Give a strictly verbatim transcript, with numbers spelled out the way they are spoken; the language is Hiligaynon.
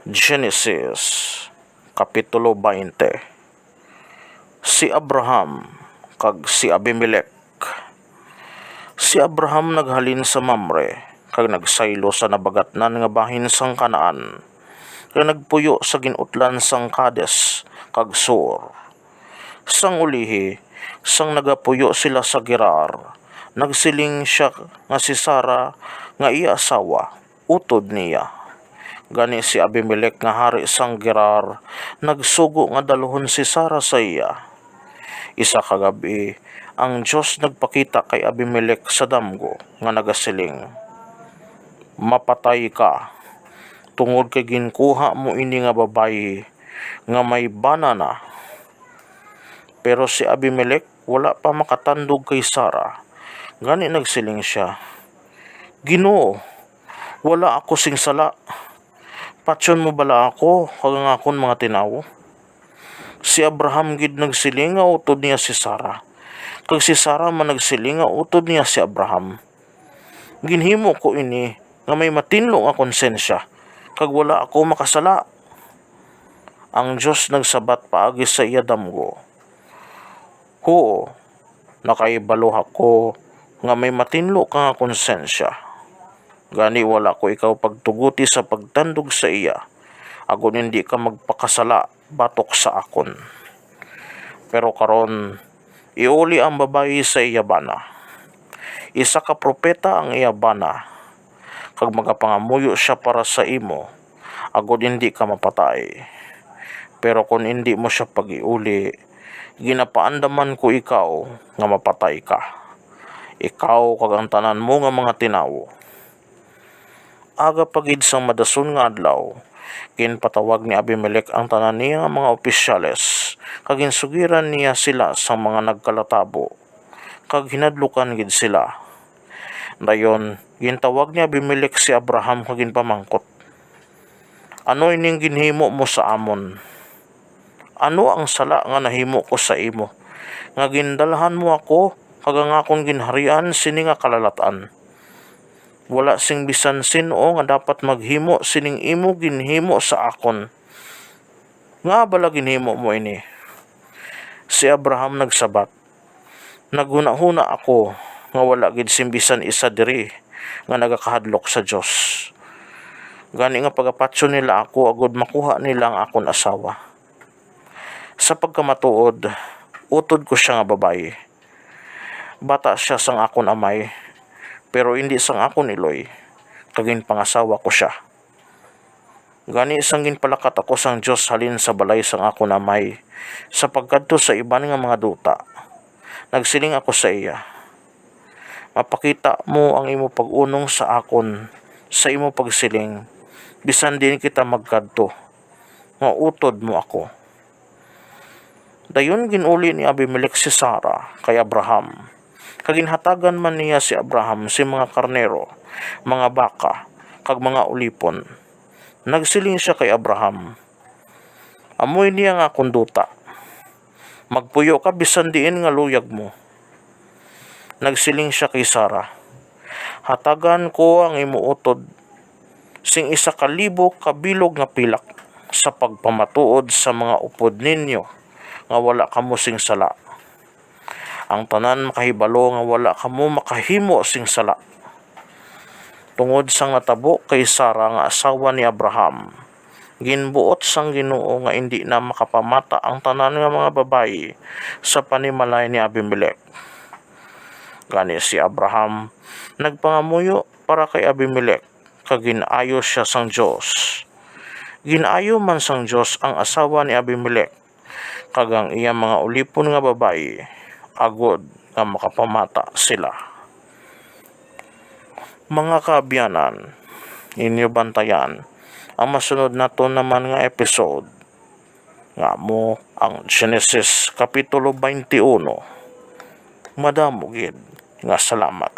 Genesis, Kapitulo twenty. Si Abraham kag si Abimelec. Si Abraham naghalin sa Mamre, kag nagsaylo sa nabagatnan nga bahin sang Canaan, kag nagpuyo sa gin-utlan sang Cades kag Sur. Sang ulihi, sang nagapuyo sila sa Gerar, nagsiling sia nga si Sara nga iya asawa utod niya. Gani si Abimelec nga hari sang Gerar nagsugo nga dalhon si Sara sa iya. Isa ka gab-i, ang Dios nagpakita kay Abimelec sa damgo nga nagasiling, "Mapatay ka, tungod kay ginkuha mo ini nga babayi nga may bana na." Pero si Abimelec wala pa makatandog kay Sara, gani nagsiling sia, "Ginoo, wala ako sing sala. Patyon mo bala ako kag ang akon mga tinawo?" Si Abraham gid nagsiling nga utod niya si Sara, kag si Sara man nagsiling nga utod niya si Abraham. "Ginhimo ko ini nga may matinlo nga konsensya, kag wala ako makasala." Ang Dios nagsabat paagi sa iya damgo, "Huo, nakahibalo ako nga may matinlo ka nga konsensya. Gani wala ko ikaw pagtuguti sa pagtandog sa iya, agod indi ka magpakasala batok sa akon. Pero karon, iuli ang babayi sa iya bana. Isa ka propeta ang iya bana, kag magapangamuyo sia para sa imo, agod indi ka mapatay. Pero kon indi mo sia pag-iuli, ginapaandaman ko ikaw nga mapatay ka, ikaw kag ang tanan mo nga mga tinawo." Aga pa gid sang madason nga adlaw, ginpatawag ni Abimelec ang tanan niya nga mga opisyales, kag ginsugiran niya sila sang mga nagkalatabo, kag hinadlukan gid sila. Dayon, gintawag ni Abimelec si Abraham kag ginpamangkot, "Ano ining ginhimo mo sa amon? Ano ang sala nga nahimo ko sa imo, nga gindalhan mo ako kag ang akon ginharian sini nga kalalat-an? Wala sing bisan sin-o nga dapat maghimo sining imo ginhimo sa akon. Ngaa bala ginhimo mo ini?" Si Abraham nagsabat, "Naghunahuna ako nga wala gid sing bisan isa diri nga nagakahadlok sa Dios. Gani nga pagapatyon nila ako agod makuha nila ang akon asawa. Sa pagkamatuod, utod ko sia nga babayi. Bata sia sang akon amay, pero indi sang akon iloy, kag ginpangasawa ko sia. Gani, sang ginpalakat ako sang Dios halin sa balay sang akon amay, sa pagkadto sa iban nga mga duta, nagsiling ako sa iya, 'Mapakita mo ang imo pag-unong sa akon sa imo pagsiling, bisan diin kita magkadto, nga utod mo ako.'" Dayon gin-uli ni Abimelec si Sara kay Abraham, kag ginhatagan man niya si Abraham sing mga karnero, mga baka, kag mga ulipon. Nagsiling sia kay Abraham, "Amo ini ang akon duta. Magpuyo ka bisan diin nga luyag mo." Nagsiling sia kay Sara, "Hatagan ko ang imo utod sing isa ka libo ka bilog nga pilak sa pagpamatuod sa mga upod ninyo nga wala kamo sing sala. Ang tanan makahibalo nga wala kamo makahimo sing sala." Tungod sang natabo kay Sara nga asawa ni Abraham, ginbuot sang Ginoo nga indi na makapamata ang tanan nga mga babayi sa panimalay ni Abimelec. Gani si Abraham nagpangamuyo para kay Abimelec, kag gin-ayo sia sang Dios. Gin-ayo man sang Dios ang asawa ni Abimelec kag ang iya mga ulipon nga babayi, agod nga makapamata sila. Mga kaabyanan, inyo bantayan ang masunod naton naman nga episode, nga amo ang Genesis Kapitulo twenty-one. Madamo gid nga salamat.